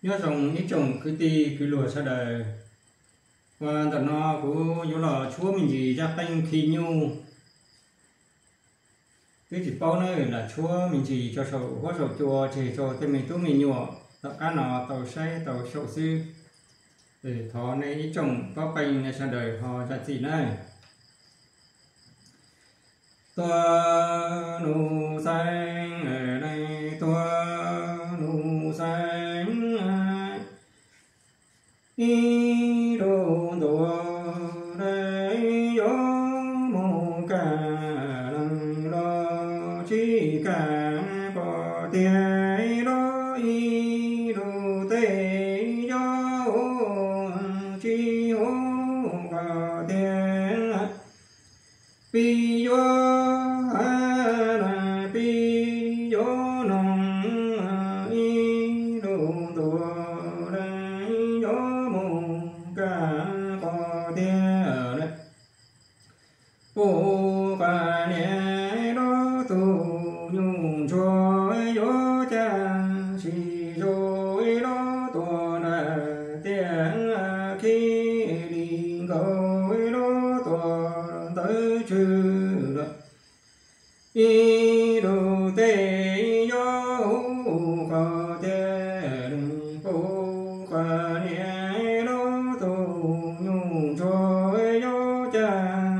Nyob zoo ib tsoom kwv tij kwv luag sawv daws, ua ntawm no kuv yuav los tshuab me ntsis zaj qeej khi nyuj. Twb tsis paub na, lam tshuab me ntsis tso saum huab saum cua tseg rau tej me tub me nyuam tom qab no tau saib tau xyaum xwb. Thov nej ib tsoom paub qeej nej sawv daws ho zam txim nawb. Tuag nus xeeb, tuag nus xeeb, ib lub ntuas yuav mus kaj leeg los tsis kaj pom tiag los ib lub teb yuav hu tsis hu pom tiag. Pib yuav, pib yuav noog, ib lub ntuas yuav mus kaj pom tiag. Puv qas niam los tus nyuj ntsuag yuav caj, sis zoo los tuag nram tiaj, khib li nkaus los tuag ntawd tsw lawm. Ib lub teb yuav hu qhov tiag, puv qas niam los tus nyuj ntsuag yuav caj.